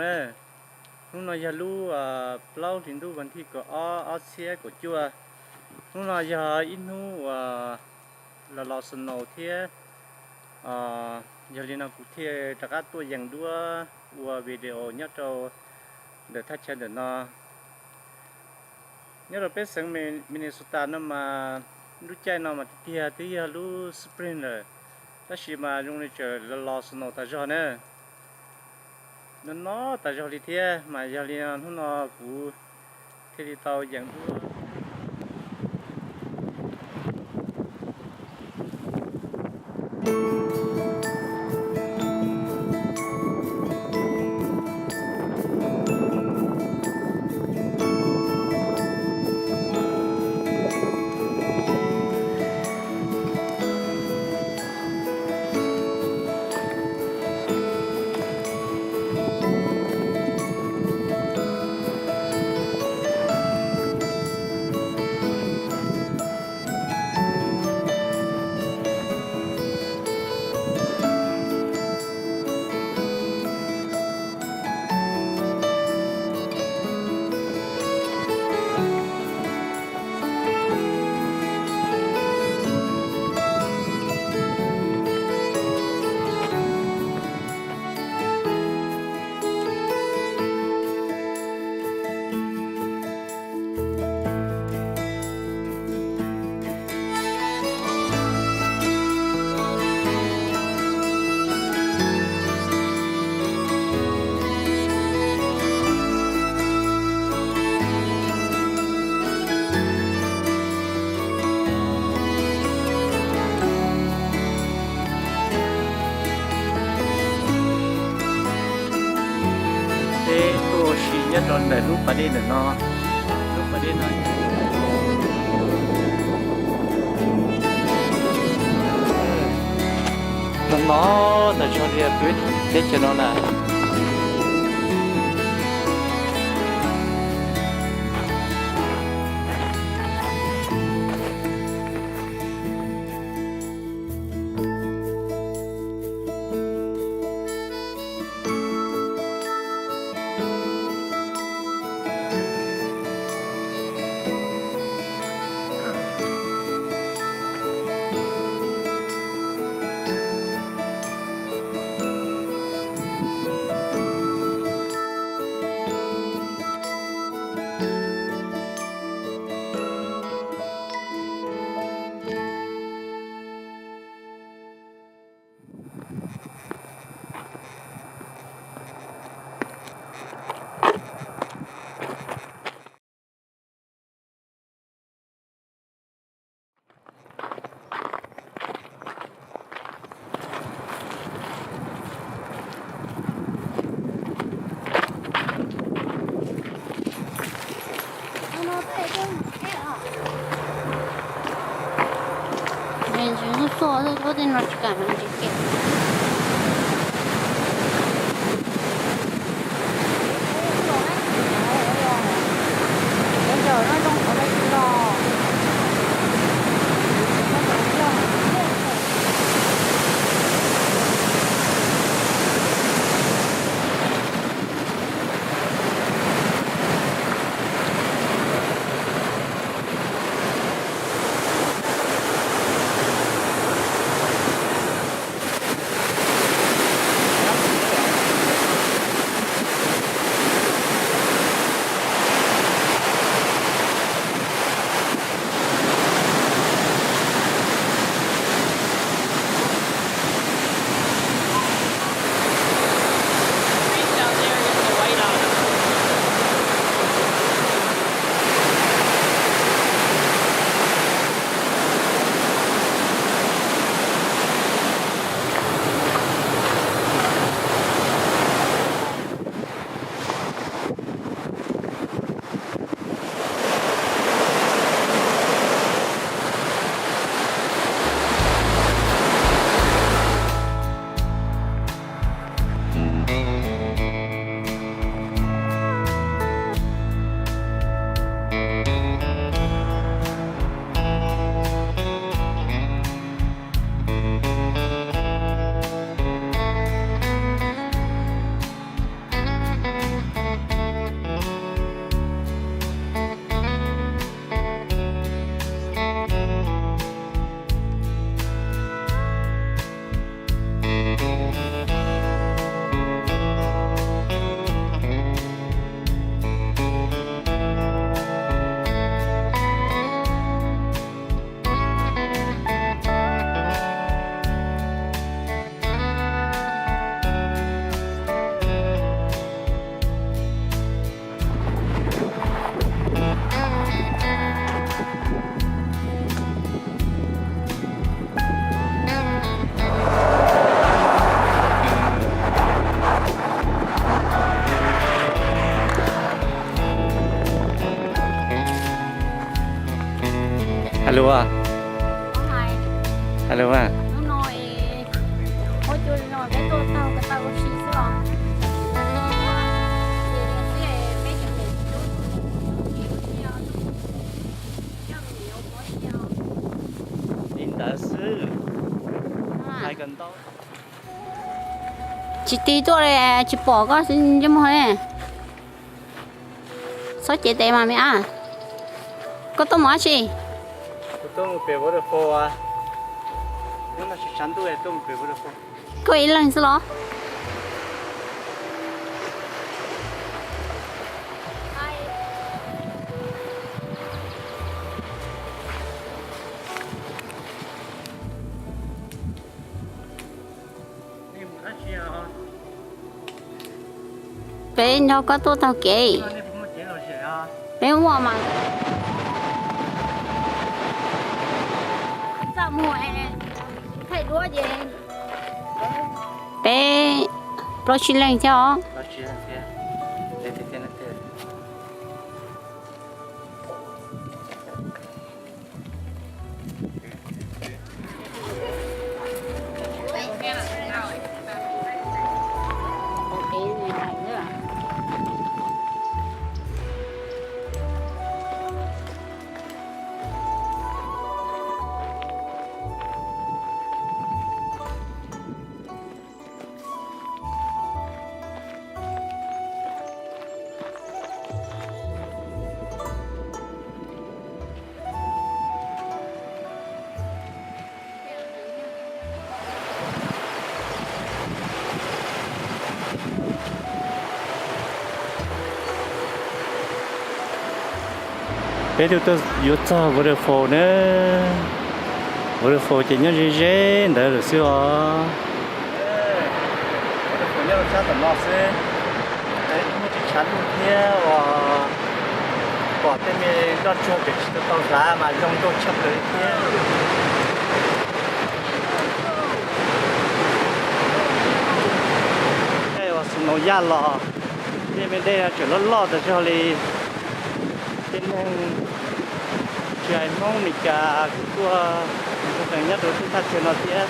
na. Hnub no yog lub plaub hli ntuj vas thij kaum ob, ob txhiab kaum cuaj. Hnub no yog ib hnub uas los los snow thiab, yog li no kuv thiaj rov qab tuaj yees duab ua video nyob rau ntawm thaj chaw ntawm no. Nyob rau peb xeev Minnesota no mas lub caij no mas tiag tiag twb yog lub spring lawm, tab sis mas zoo li tseem los los snow tas zog na. No no tas zog li thiab mas yog li no hnub no kuv thiaj li tau yees duab. Peb tuaj ua si nyob rau ntawm lub pas dej ntawm no. Lub pas dej no, no no tas zog li peb teb chaws no na. Ntsis ntxuaj xwb, tej no tsis kam ntsis kiag. Hello, hello. Li ntawd xwb. Tsis tig tuaj li, tsis pom koj ntsej muag li. Txhob cev tes mas me ab. Koj tuaj mus dab tsi? Koj ib leeg xwb los? Peb nrog koj tuaj taug kev. Peb muaj mas. Peb plaub tsib leeg thiab os. Peb twb tuaj yuav txog waterfall na. Waterfall ces nyob ze ze ntawd lawm xwb os. Waterfall nyob rau sab tom no xwb. Muaj tej tshav ntuj thiab uas pom tej me nroj tsuag pem tsis tau tau hlav mas zoo nkauj tshaj plaws li thiab. Tej uas snow yaj los, tej me dej tseem loj loj tas zog li. Tej neeg tsis hais Hmoob Meskas kuj tuaj ntxeev nyob rau tej thaj chaw no thiab.